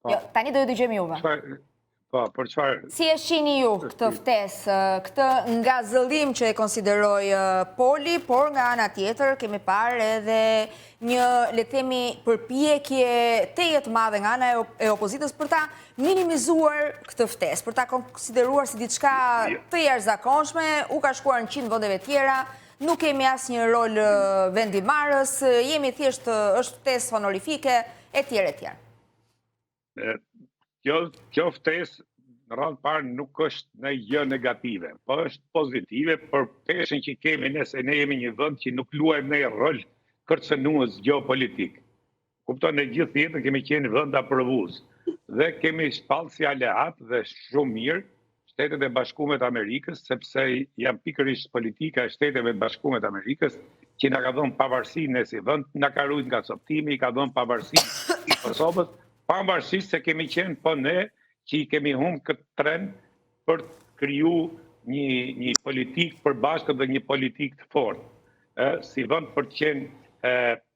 Po. Jo, tani do ju dëgjojmë juve. Po, për çfarë? Si e shihni ju këtë ftesë, këtë ngazëllim që e konsideroi Poli, por nga ana tjetër kemi parë edhe një, le të themi, përpjekje tejet të madhe nga ana e opozitës për ta minimizuar këtë ftesë, për ta konsideruar si diçka jo. të jashtëzakonshme, u ka shkuar në 100 vendeve tjera, nuk kemi asnjë rol vendimmarrës, jemi thjesht është ftesë honorifike etj etj. Kjo, kjo ftesë në radhë parë nuk është ndonjë gjë negative, po është pozitive për peshën që kemi ne se ne jemi një vend që nuk luajmë ndonjë rol kërcënues gjeopolitik. Kupton, ne gjithë jetën kemi qenë vend aprovues dhe kemi shpallë si aleat dhe shumë mirë Shtetet e Bashkume të Amerikës, sepse janë pikërisht politika e Shteteve të Bashkume të Amerikës që na ka dhënë pavarësinë ne si vend, na ka ruajtur nga copëtimi, i ka dhënë pavarësinë Kosovës, pavarësisht se kemi qenë po ne që i kemi humb këtë tren për të kriju një një politikë përbashkët dhe një politikë të fortë, ë si vend për të qenë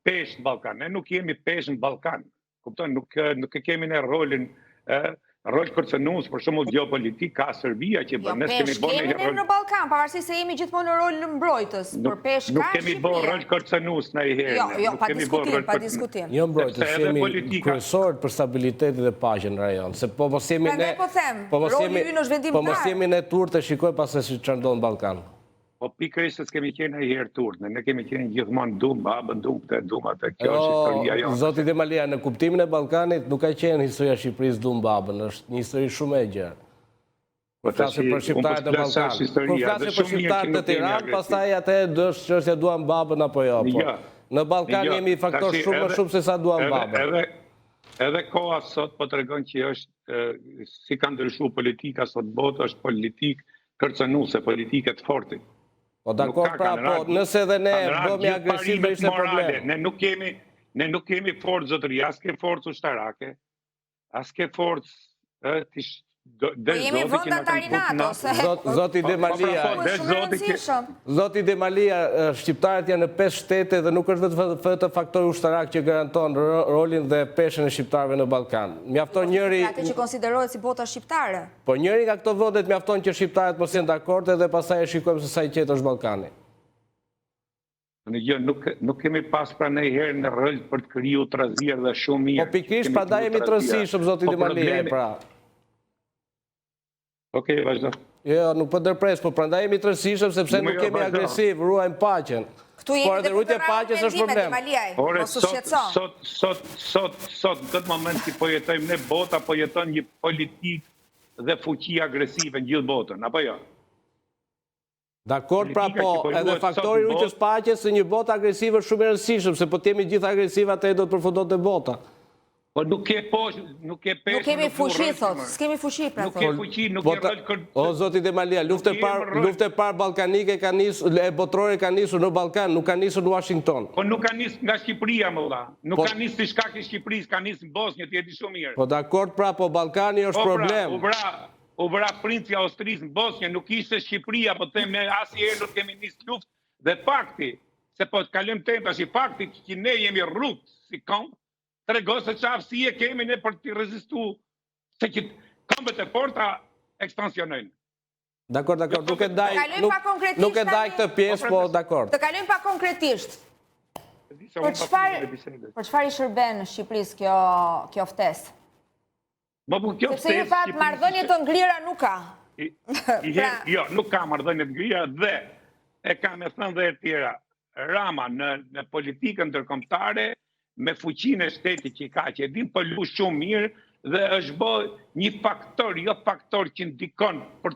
peshë në Ballkan. Ne nuk jemi peshë në Ballkan. Kupton, nuk nuk e kemi ne rolin ë rol kërcënues, për shembull gjeopolitik ka Serbia që bën. Jo, ne kemi bërë një rol në Ballkan, pavarësisht se jemi gjithmonë në rol mbrojtës, për peshë ka Nuk kemi bërë rol kërcënues ndonjëherë. Jo, jo, pa diskutim, pa diskutim. Jo mbrojtës, jemi politika... kryesor për stabilitetin dhe paqen në rajon. Se po mos jemi ne po them, po mos jemi roli ynë është vendimtar. Po mos jemi ne t'urtë e shikoj pastaj si çfarë ndodh në Ballkan. Po pikërisht se s'kemi qenë ndonjëherë t'urtë, ne, ne kemi qenë gjithmonë dum babën, dum këtë, dum atë, kjo është historia jonë. Zoti Demalia, në kuptimin e Ballkanit nuk ka qenë historia e Shqipërisë dum babën, është një histori shumë e gjerë. Po flasim për shqiptarët e Ballkanit. Kur flasim për shqiptarët në Tiranë, pastaj atë është çështja duam babën apo jo. Po. Në Ballkan jemi faktor shumë më shumë se sa duam babën. Edhe edhe koha sot po tregon që është si ka ndryshuar politika sot botë, është politikë kërcënuese politikë e të fortit. Po dakord pra, po nëse edhe ne bëhemi agresiv do ishte problem. Ne nuk kemi ne nuk kemi forcë zotëri, as ke forcë ushtarake, as ke forcë ë ti po jemi vend anëtar i NATO-s. Zoti po, Demalia, po, pra, Zoti Demalia, shqiptarët janë në 5 shtete dhe nuk është vetëm faktori ushtarak që garanton rolin dhe peshën e shqiptarëve në Ballkan. Mjafton njëri Atë që konsiderohet si bota shqiptare. Po njëri nga këto vendet mjafton që shqiptarët mos jenë dakord edhe pastaj e shikojmë se sa i qetë është Ballkani. Në gjë, nuk, nuk kemi pas pra ndonjëherë një rol për të kriju trazirë dhe shumë mirë. Po pikërisht prandaj jemi të rëndësishëm, zoti po Demalia, pra. Okej, vazhdo. Jo, jo, nuk po ndërpres, po prandaj jemi të rëndësishëm sepse nuk jemi agresiv, ruajmë paqen. Këtu jemi Por edhe ruajtja e paqes është problem. Ore, sot, sot, sot, sot, sot, në këtë moment që po jetojmë ne bota, po jeton një politikë dhe fuqi agresive në gjithë botën, apo jo? Dakord, pra po, po edhe faktori i ruajtjes paqes në një botë agresive është shumë i rëndësishëm, se po të jemi gjithë agresiv atëherë do të përfundonte bota. Po nuk ke po, nuk ke peshë, nuk kemi fuqi thot, s'kemi fuqi pra thot. Nuk ke fuqi, nuk ke rol kër. O zoti Demalia, lufta e parë, lufta e parë ballkanike ka nisur, e botërore ka nisur në Ballkan, nuk ka nisur në Washington. Po nuk ka nisur nga Shqipëria më vëlla. Nuk po, ka nisur si shkak i Shqipërisë, ka nisur në Bosnjë, ti e di shumë mirë. Po dakord pra, po Ballkani është po, pra, problem. U vra, u vra princi i Austrisë në Bosnjë, nuk ishte Shqipëria, po them ne asnjëherë nuk kemi nisur luftë dhe fakti se po të kalojmë temë tash fakti që ne jemi rrugë si komb, tregon se çfarë aftësie kemi ne për të rezistu se që kombet e forta ekspansionojnë. Dakord, dakord, nuk e ndaj, nuk, nuk e ndaj këtë pjesë, po, po dakord. Të kalojmë pak konkretisht. Për çfarë për çfarë i shërben Shqipërisë kjo kjo ftesë? Po po kjo ftesë. Sepse ju thatë marrëdhënie të ngrira nuk ka. I, i pra... Jo, nuk ka marrëdhënie të ngrira dhe e kam e thënë dhe e tjera. Rama në në politikën ndërkombëtare me fuqinë e shtetit që ka, që e din po lu shumë mirë dhe është bë një faktor, jo faktor që ndikon për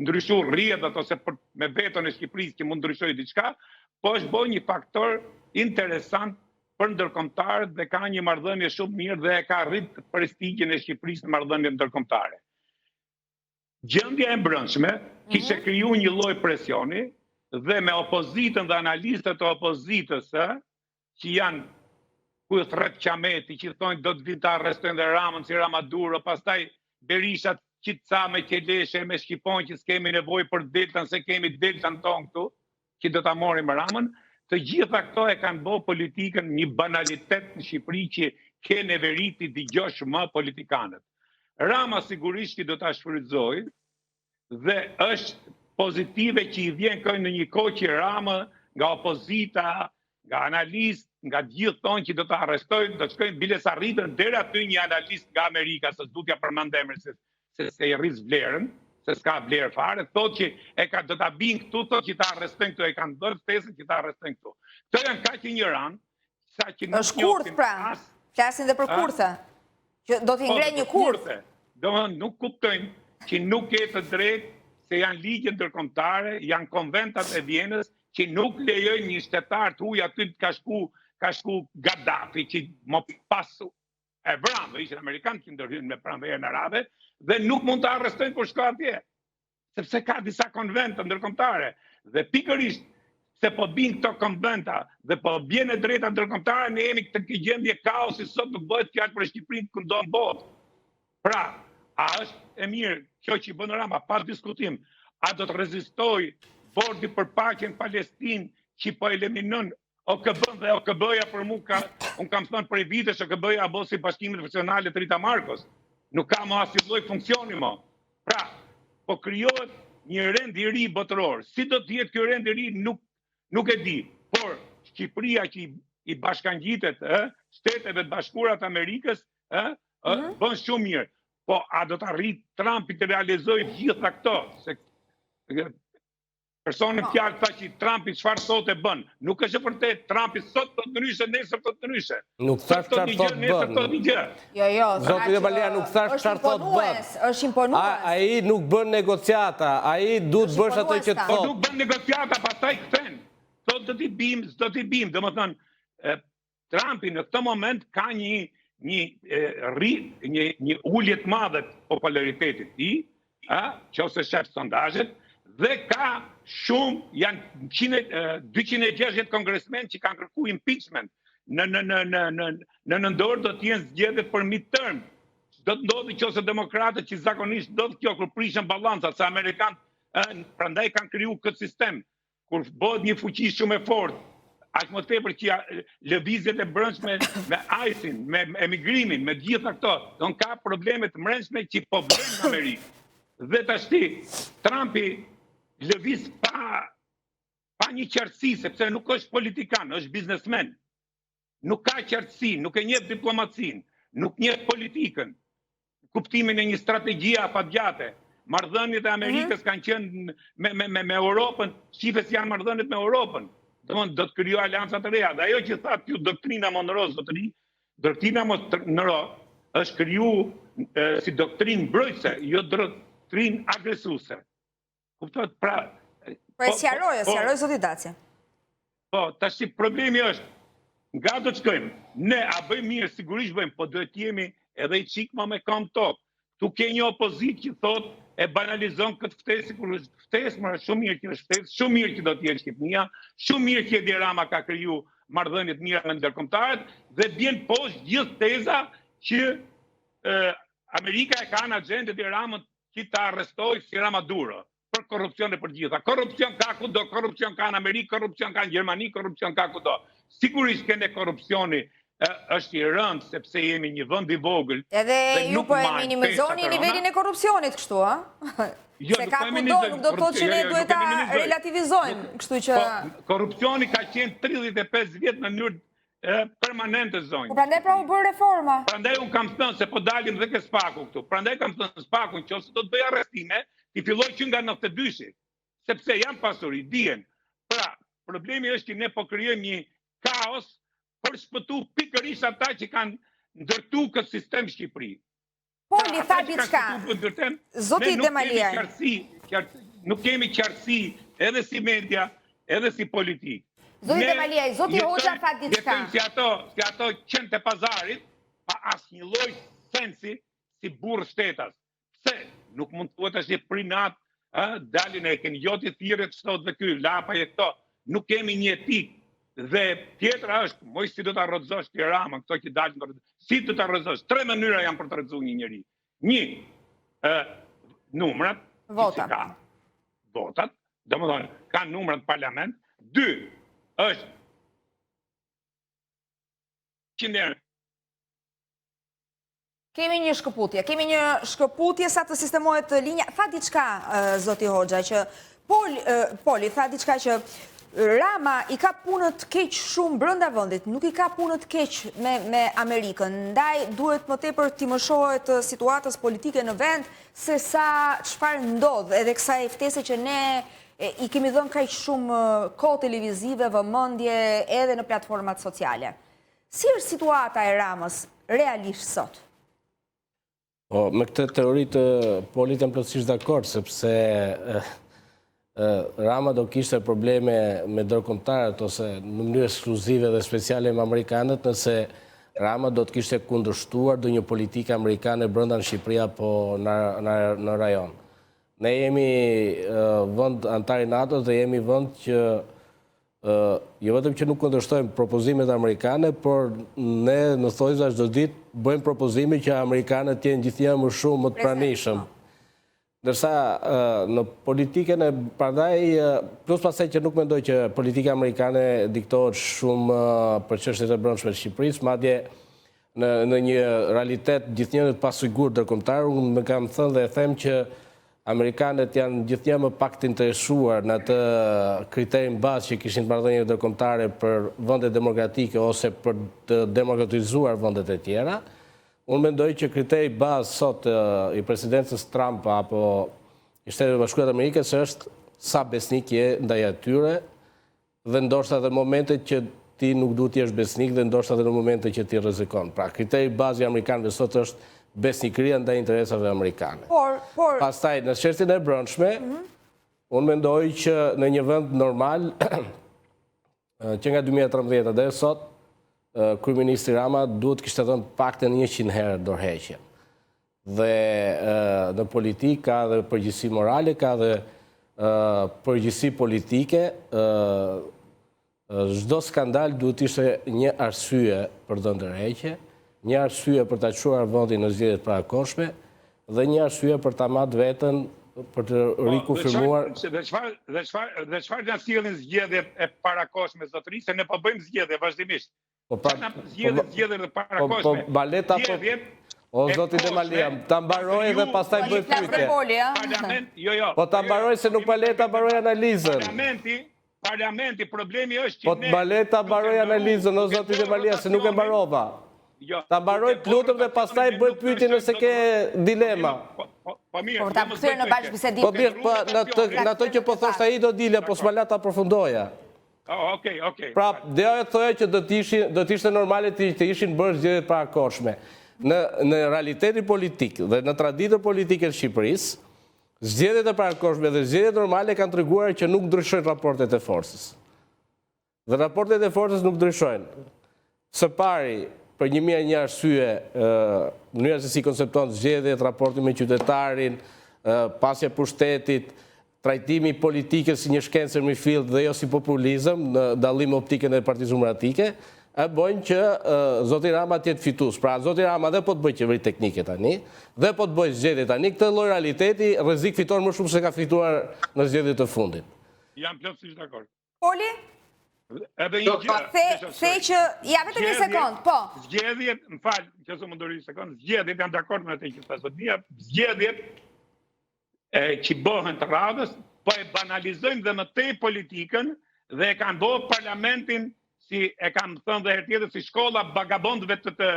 ndryshu rrjedhat ose për me veton e Shqipërisë që mund ndryshojë diçka, po është bë një faktor interesant për ndërkombëtarët dhe ka një marrëdhënie shumë mirë dhe e ka rrit prestigjin e Shqipërisë në marrëdhëniet ndërkombëtare. Gjendja e mbrëmshme mhm. kishte kriju një lloj presioni dhe me opozitën dhe analistët e opozitës, ë, që janë ku thërret qameti, që thonë do të vinë të arrestojnë dhe Ramën si ra Maduro, pastaj Berisha që ca me qeleshe, me shqiponjë që s'kemi nevojë për deltën, se kemi deltën tonë këtu, që do ta marrim Ramën, të gjitha këto e kanë bo politikën një banalitet në Shqipëri që ke neveri t'i dëgjosh më politikanët. Rama sigurisht që do ta shfrytëzojë dhe është pozitive që i vjen kjo në një kohë që Rama nga opozita, nga analistë, nga të gjithë thonë që do ta arrestojnë, do të shkojnë biles arritën deri aty një analist nga Amerika, se s'du t'ja përmend emrin se se se i rris vlerën, se s'ka vlerë fare, thotë që e ka do ta binë këtu, thotë që ta arrestojnë këtu, e kanë bërë ftesën që ta arrestojnë këtu. Këto janë kaq injorantë, sa që nuk Është kurth pra. As... Flasin dhe për kurthe. Që do t'i po, ngrenë një kurth. Domethënë nuk kuptojnë që nuk ke të drejtë se janë ligje ndërkombëtare, janë konventat e Vjenës që nuk lejojnë një shtetar të huaj aty ka shku ka shku Gaddafi që më pas e vranë, dhe ishin amerikanë që ndërhynë me pranverën arabe dhe nuk mund ta arrestojnë kur shkon atje. Sepse ka disa konventa ndërkombëtare dhe pikërisht se po bin këto konventa dhe po bjen e drejta ndërkombëtare, ne jemi këtë këtë gjendje kaosi sot nuk bëhet fjalë për Shqipërinë kudo në botë. Pra, a është e mirë kjo që bën Rama pa diskutim, a do të rezistojë bordi për paqen në Palestinë që po eliminon OKB-n dhe OKB-ja për mu ka, unë kam thënë prej vitesh OKB-ja bo si bashkimet funksionale të Rita Markos. Nuk ka më asnjë lloj funksioni më. Pra, po krijohet një rend i ri botëror. Si do të jetë ky rend i ri nuk nuk e di. Por Shqipëria që i, i bashkangjitet, ë, Shteteve të Bashkuara të Amerikës, ë, ë, mm -hmm. bën shumë mirë. Po a do të arrijë Trumpi të realizojë gjitha këto? Se Personi në po. fjalë tha që Trumpi çfarë thotë e bën. Nuk është e vërtetë, Trumpi sot thotë ndryshe, nesër thotë ndryshe. Nuk thash çfarë thotë bën. Thotë një gjë. Jo, jo, Zoti Demalia nuk thash çfarë thotë bën. Është imponues. Ai nuk bën negociata, ai duhet të bësh atë që thotë. Po nuk bën negociata, pastaj kthen. Thotë do t'i bim, s'do t'i bim, domethënë Trumpi në këtë moment ka një një rri, një një ulje të madhe të popularitetit të tij, ë, qoftë se shef sondazhet dhe ka shumë janë 100 260 kongresmen që kanë kërku impeachment në në në në në në nëntor do të jenë zgjedhjet për midterm. Do të ndodhi qoftë se demokratët që zakonisht ndodh kjo kur prishen balancat se amerikanët prandaj kanë kriju këtë sistem Kur bëhet një fuqi shumë e fortë, aq më tepër që lëvizjet e brendshme me ICE-in, me emigrimin, me gjitha këto, don ka probleme të mbrendshme që po vjen në Amerikë. Dhe tashti Trumpi lëviz pa pa një qartësi, sepse nuk është politikan, është biznesmen. Nuk ka qartësi, nuk e njeh diplomacinë, nuk njeh politikën, kuptimin e një strategjie afatgjate. Marrëdhëniet e Amerikës mhm. kanë qenë me me me me Europën, shife si janë marrëdhëniet me Europën. Domthon do të krijojë aleanca të reja. Dhe ajo që thatë ju doktrina Monroe zotëri, doktrina Monroe është kriju si doktrinë mbrojtëse, jo doktrinë agresuese. Kuptohet pra Po e po, sqaroj, e po, sqaroj zoti Daci. Po, tashi problemi është nga do të shkojmë. Ne a bëjmë mirë, sigurisht bëjmë, po duhet të jemi edhe i çik më me këmbë tokë. Tu ke një opozitë që thotë e banalizon këtë ftesë sikur është ftesë, më shumë mirë që është ftesë, shumë mirë që do të jetë Shqipëria, shumë mirë që Edi Rama ka kriju marrëdhënie të mira me ndërkombëtarët dhe bjen poshtë gjithë teza që e, Amerika e ka në agjendë Edi Ramën që ta arrestojë si Rama Duro për korrupsion e për gjitha. Korrupsion ka kudo, korrupsion ka në Amerikë, korrupsion ka në Gjermani, korrupsion ka kudo. Sigurisht ke ne korrupsioni është i rëndë sepse jemi një vend i vogël. Edhe ju po e minimizoni nivelin e korrupsionit kështu, a? Jo, Se ka kudo, nuk do të thotë që ne jo, jo, duhet ta relativizojmë, kështu që... Po, korrupsioni ka qenë 35 vjet në mënyrë permanente zonjë. Po prandaj pra u bë reforma. Prandaj unë kam thënë se po dalim dhe ke Spaku këtu. Prandaj kam thënë Spaku në qoftë se do të bëjë arrestime, t'i fillojë që nga 92-shi, sepse janë pasuri, dihen. Pra, problemi është që ne po krijojmë një kaos për shpëtu pikërisht ata që kanë ndërtu këtë sistem Shqipëri. Poli tha diçka. Zoti Demaliaj. Nuk kemi qartësi edhe si media, edhe si politikë. Zoti Demaliaj, zoti Hoxha tha diçka. Jetojmë si ato, si ato qentë e pazarit, pa asnjë lloj sensi si burrë shtetas. Pse? Nuk mund të thuhet tash një prinat, ë, dalin e keni gjoti thirrjet ç'thotë dhe ky, lapa e këto. Nuk kemi një etikë. Dhe tjetra është, moj si do ta rrëzosh ti Ramën, këto që dalin për si do ta rrëzosh? Tre mënyra janë për të rrëzuar një njeri. Një, ë numrat, vota. Ka, votat, domethënë ka numrat në parlament. Dy, është që Kemi një shkëputje, kemi një shkëputje sa të sistemohet linja. Tha diçka, zoti Hoxha, që Poli tha diçka që Rama i ka punët keq shumë brenda vendit, nuk i ka punët keq me, me Amerikën, ndaj duhet më tepër t'i mëshohet situatës politike në vend, se sa çfarë ndodh edhe kësaj ftese që ne i kemi dhënë kaq shumë kohë televizive, vëmendje edhe në platformat sociale. Si është situata e Ramës realisht sot? Po, me këtë teori të Polit jam plotësisht dakord, sepse Rama do kishte probleme me ndërkombëtarët ose në mënyrë ekskluzive dhe speciale me amerikanët nëse Rama do të kishte kundërshtuar ndonjë politikë amerikane brenda në Shqipëri apo në, në, në rajon. Ne jemi vend anëtar i NATO-s dhe jemi vend që Jo vetëm që nuk kundërshtojmë propozimet amerikane, por ne në thonjëza çdo ditë bëjmë propozime që amerikanët të jenë gjithnjë më shumë më të pranishëm. Po. Ndërsa në politikën e prandaj plus pastaj që nuk mendoj që politika amerikane diktohet shumë për çështjet e brendshme të Shqipërisë, madje në në një realitet gjithnjë të pasigurt ndërkombëtar, unë e kam thënë dhe e them që amerikanët janë gjithnjë më pak të interesuar në atë kriterin bazë që kishin të marrëdhënieve ndërkombëtare për vendet demokratike ose për të demokratizuar vendet e tjera. Unë mendoj që kriteri bazë sot i presidencës Trump apo i Shteteve të Bashkuara të Amerikës është sa besnik je ndaj atyre dhe ndoshta edhe momentet që ti nuk duhet të jesh besnik dhe ndoshta edhe në momente që ti rrezikon. Pra, kriteri bazë i amerikanëve sot është besnikëria ndaj interesave amerikane. Por, por... Pastaj, në çështjen e brendshme, mhm. unë mendoj që në një vend normal, që nga 2013 deri sot, kryeministri Rama duhet të kishte dhënë të paktën 100 herë dorëheqjen. Dhe në politikë ka dhe përgjegjësi morale, ka dhe përgjegjësi politike, çdo skandal duhet të ishte një arsye për dhënë dorëheqje, një arsye për ta çuar vendin në zgjedhje të parakohshme dhe një arsye për ta matë veten për të po, rikonfirmuar dhe çfarë dhe çfarë dhe çfarë na sjellin zgjedhjet e parakohshme zotëri se ne po bëjmë zgjedhje vazhdimisht. Po pra, po, zgjedhje zgjedhje të parakohshme. Po, po baleta po. O zoti Demalia, ta mbaroj dhe pastaj bëj pyetje. Parlament, jo jo. Po ta mbaroj se nuk ma le ta mbaroj analizën. Parlamenti, parlamenti, problemi është që po ne Po ma le ta mbaroj analizën o zoti Demalia se nuk e mbarova. Jo. Ta mbaroj të lutem dhe pastaj bëj pyetje nëse ke dilema. Po, po, po mirë. Po ta kthej në bashkëbisedim. Po mirë, po në ato që po thoshte ai do dilja, po s'ma la ta përfundoja. Oh, okay, okay. Pra, doja të thoja që do të ishin, do të ishte normale të, të ishin bërë zgjedhje të parakohshme. Në në realitetin politik dhe në traditën politike të Shqipërisë, zgjedhjet e parakohshme dhe zgjedhjet normale kanë treguar që nuk ndryshojnë raportet e forcës. Dhe raportet e forcës nuk ndryshojnë. Së pari, për 1001 arsye, mënyra se si koncepton zgjedhjet, raportin me qytetarin, pasja e pushtetit, trajtimi i politikës si një shkencë e mirëfilltë dhe jo si populizëm, në dallim me optikën e Partisë Demokratike, e bëjnë që zoti Rama të jetë fitues. Pra, zoti Rama dhe po të bëjë qeveri teknike tani, dhe po të bëjë zgjedhje tani, këtë lloj realiteti rrezik fiton më shumë se ka fituar në zgjedhjet e fundit. Jam plotësisht dakord. Poli? Edhe një gjë. The, the që, ja vetëm një sekond, po. Zgjedhjet, më fal, që se më ndërhyre një sekond, zgjedhjet jam dakord me atë që tha zotnia, zgjedhjet e që bëhen të radhës, po e banalizojnë dhe më tej politikën dhe e kanë bërë parlamentin si e kam thënë dhe herë tjetër si shkolla vagabondëve të të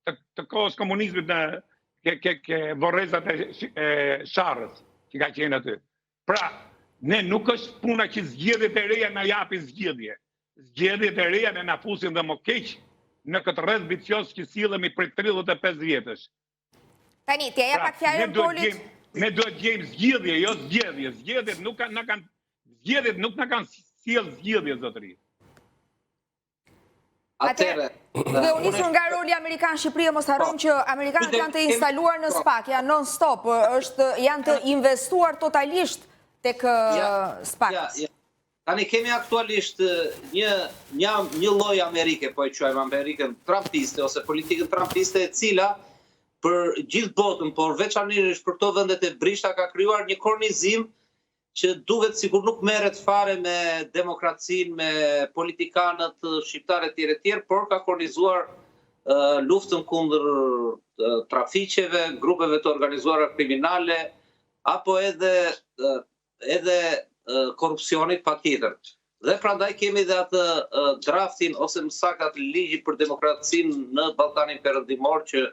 të, të kohës komunizmit në ke ke ke vorrezat e, e Sharrës që ka qenë aty. Pra, ne nuk është puna që zgjedhjet e reja na japin zgjidhje. Zgjedhjet e reja ne na fusin dhe më keq në këtë rreth vicioz që sillemi prej 35 vjetësh. Tani, t'ia jap pra, pak fjalën Polit. Ne duhet të gjejmë zgjidhje, jo zgjedhje. Zgjedhjet nuk kanë na kanë zgjedhjet nuk na kanë sjell zgjidhje zotëri. Atëherë, duke u nisur nga roli amerikan në Shqipëri, mos harrojmë po. që amerikanët janë të instaluar në po. SPAK, janë non stop, është janë të investuar totalisht tek SPAK. Ja, ja. Tani kemi aktualisht një një një lloj Amerike, po e quajmë Amerikën trumpiste ose politikën trumpiste e cila për gjithë botën, por veçanërisht për këto vendet e brishta ka krijuar një kornizim që duket sikur nuk merret fare me demokracinë, me politikanët shqiptarë etj etj, por ka kornizuar luftën kundër trafiqeve, grupeve të organizuara kriminale, apo edhe edhe korrupsionit patjetër. Dhe prandaj kemi dhe atë draftin ose më saktë atë ligjin për demokracinë në Ballkanin Perëndimor që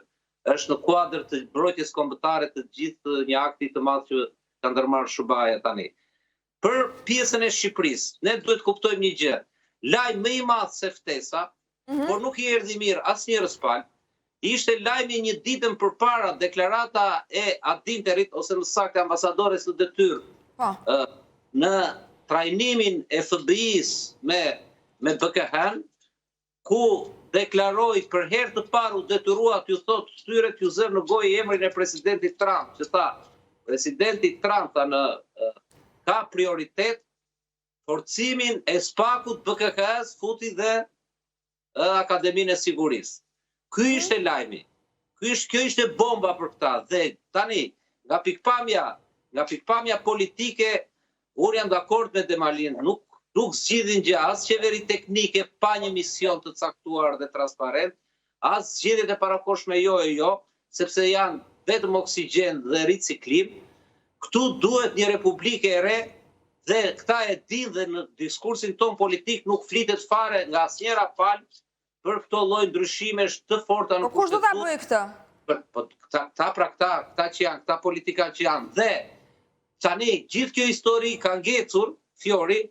është në kuadër të mbrojtjes kombëtare të gjithë një akti të madh që ka ndërmarrë SHBA-ja tani. Për pjesën e Shqipërisë, ne duhet të kuptojmë një gjë. Lajm më i madh se ftesa, mm -hmm. por nuk i erdhi mirë asnjërës palë, ishte lajmi një ditën përpara deklarata e Ad Interit, ose më saktë ambasadores në detyrë, po. në trajnimin e FBI-së me, me BKH-n, ku deklaroi për herë të parë u detyrua t'ju thotë këtyre t'ju zërë në gojë emrin e presidentit Trump, që tha, presidenti Trump tha në ka prioritet forcimin e SPAK-ut BKH-s futi dhe Akademinë e Sigurisë. Ky mhm. ishte lajmi. Ky ishte kjo ishte bomba për këta dhe tani nga pikëpamja, nga pikëpamja politike unë jam dakord me Demalin, nuk nuk zgjidhin gjë as qeveri teknike pa një mision të caktuar dhe transparent, as zgjedhjet e parakohshme jo e jo, sepse janë vetëm oksigjen dhe riciklim. Këtu duhet një republikë e re dhe këta e dinë dhe në diskursin tonë politik nuk flitet fare nga asnjëra palë për këto lloj ndryshimesh të forta në kushtetutë. Po kush do ta bëjë këtë? Po këta, këta pra këta, këta që janë, këta politikanë që janë dhe tani gjithë kjo histori ka ngecur Fiori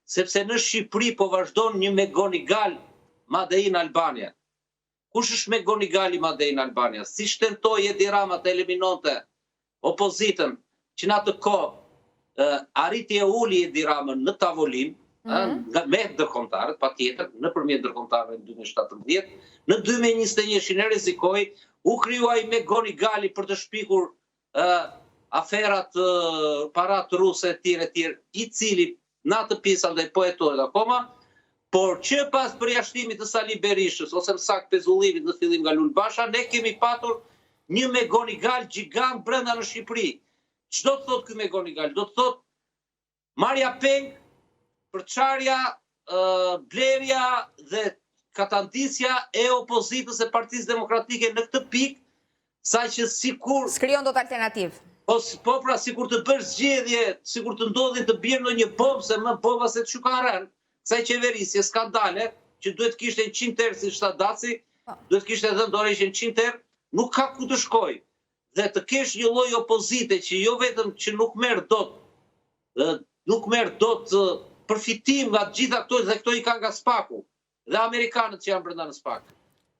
sepse në Shqipëri po vazhdon një McGonigal Made in Albania. Kush është McGonigali Made in Albania? Siç tentoi Edi Rama të eliminonte opozitën që në atë kohë arriti e uli Edi Ramën në tavolinë, mm -hmm. nga me ndërkombëtarët, patjetër, nëpërmjet ndërkombëtarëve në 2017, në 2021-shin e rrezikoi, u krijua ai McGonigali për të shpikur aferat parat ruse etj etj, i cili në atë pjesë andaj po hetohet akoma, por që pas përjashtimit të Sali Berishës ose më saktë pezullimit në fillim nga Lul Basha, ne kemi patur një McGonigal gjigant brenda në Shqipëri. Ç'do të thotë ky McGonigal? Do të thotë Marrja peng, përçarja, blerja dhe katandisja e opozitës e Partisë Demokratike në këtë pikë, saqë sikur... S'krijon dot alternativë. Po, po pra, sikur të bësh zgjedhje, sikur të ndodhin të bjerë ndonjë bombë, se më bomba se ç'u kanë rënë, kësaj qeverisje, skandale, që duhet të kishte 100 herë siç tha Daci, po. duhet të kishte dhënë dorëheqjen 100 herë, nuk ka ku të shkojë. Dhe të kesh një lloj opozite që jo vetëm që nuk merr dot nuk merr dot përfitim nga të gjitha këto dhe këto i ka nga SPAK-u dhe amerikanët që janë brenda në SPAK.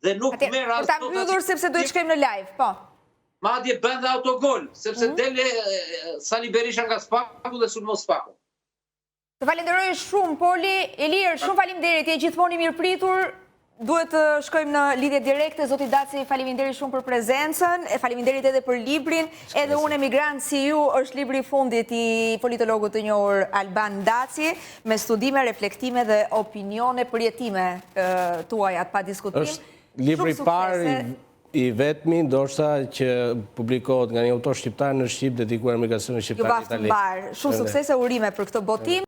Dhe nuk merr as Për ta mbyllur sepse duhet të shkojmë në live, po. Madje bën dhe autogol, sepse mm -hmm. del Sali Berisha nga SPAK-u dhe sulmon SPAK-u. Të falenderoj shumë, Poli. Ilir, shumë faleminderit, je gjithmonë i mirëpritur. Duhet të shkojmë në lidhje direkte. Zoti Daci, faleminderit shumë për prezencën, e faleminderit edhe për librin. Edhe unë emigrant si ju është libri i fundit i politologut të njohur Alban Daci, me studime, reflektime dhe opinione përjetime tuajat pa diskutim. Është libri i parë I vetmi, ndoshta, që publikohet nga një autor shqiptar në shqip dedikuar emigracionit shqiptar në Itali. Ju baftë mbarë. Shumë suksese, urime për këtë botim.